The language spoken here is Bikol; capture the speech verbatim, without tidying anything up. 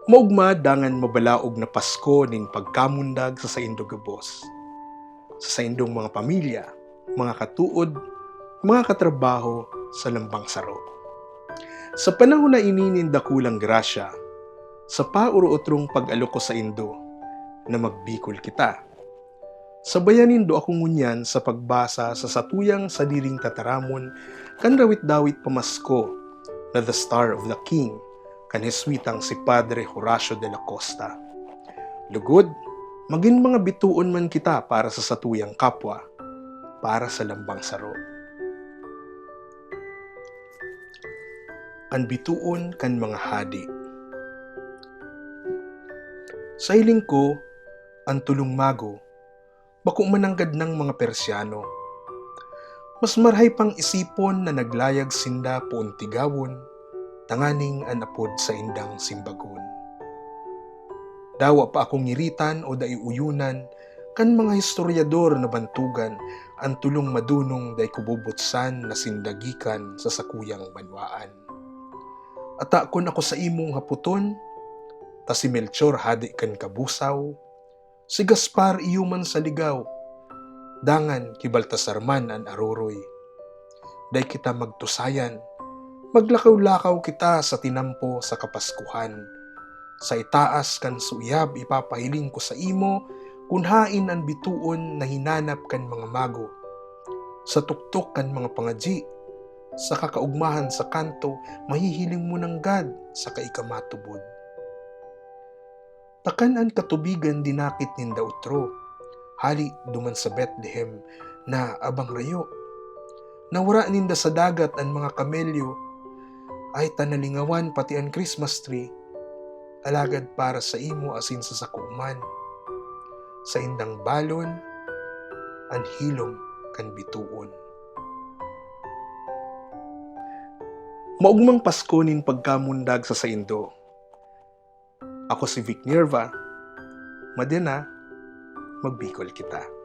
Maogma dangan mabalaog na Pasko nin pagkamundag sa saindo gabos, sa saindong mga pamilya, mga katood, mga katrabaho sa lambang saro. Sa panahon na ini nin dakulang grasya, sa pauro-otrong pag-alok ko saindo na magbikol kita. Sabayan nindo ako ngunyan sa pagbasa sa satuyang sadiring tataramon kan rawit-dawit pamasko na The Star of the King kan Heswitang si Padre Horacio de la Costa. Lugod, magin mga bitoon man kita para sa satuyang kapwa, para sa lambang saro. An bitoon kan mga hadi. Sa hiling ko, an tolong mago, bako mananggad nang mga Persiano. Mas marahay pang isipon na naglayag sinda poon tigawon, tanganing an apod saindang simbagon. Dawa pa akong ngiritan o dai uyonan kan mga historiador na bantogan an tolong madonong dai ko bubutsan na sinda gikan sa sakuyang banwaan. Ata kun ako saimong hapoton, ta si Melchor hadi kan Kabusaw, si Gaspar iyo man sa Ligao, dangan ki Baltasar man an aroroy. Dai kita magtusayan, maglakaw-lakaw kita sa tinampo sa Kapaskuhan. Sa itaas kan suyab ipapahiling ko saimo kun haen an bitoon na hinanap kan mga mago. Sa tuktok kan mga pangadyi, sa kakaogmahan sa kanto, mahihiling mo nanggad sa kaikamatubod. Takan an katubigan dinakit ninda otro, hali duman sa Bethlehem na abang rayo. Nawara ninda sa dagat an mga kamelyo, ay ta nalingawan pati an Christmas tree. Alagad para saimo asin sa sako man, saindang balon an hilom kan bitoon. Maogmang Pasko nin pagkamundag sa saindo. Ako si Vic Nirva. Madena, magbikol kita.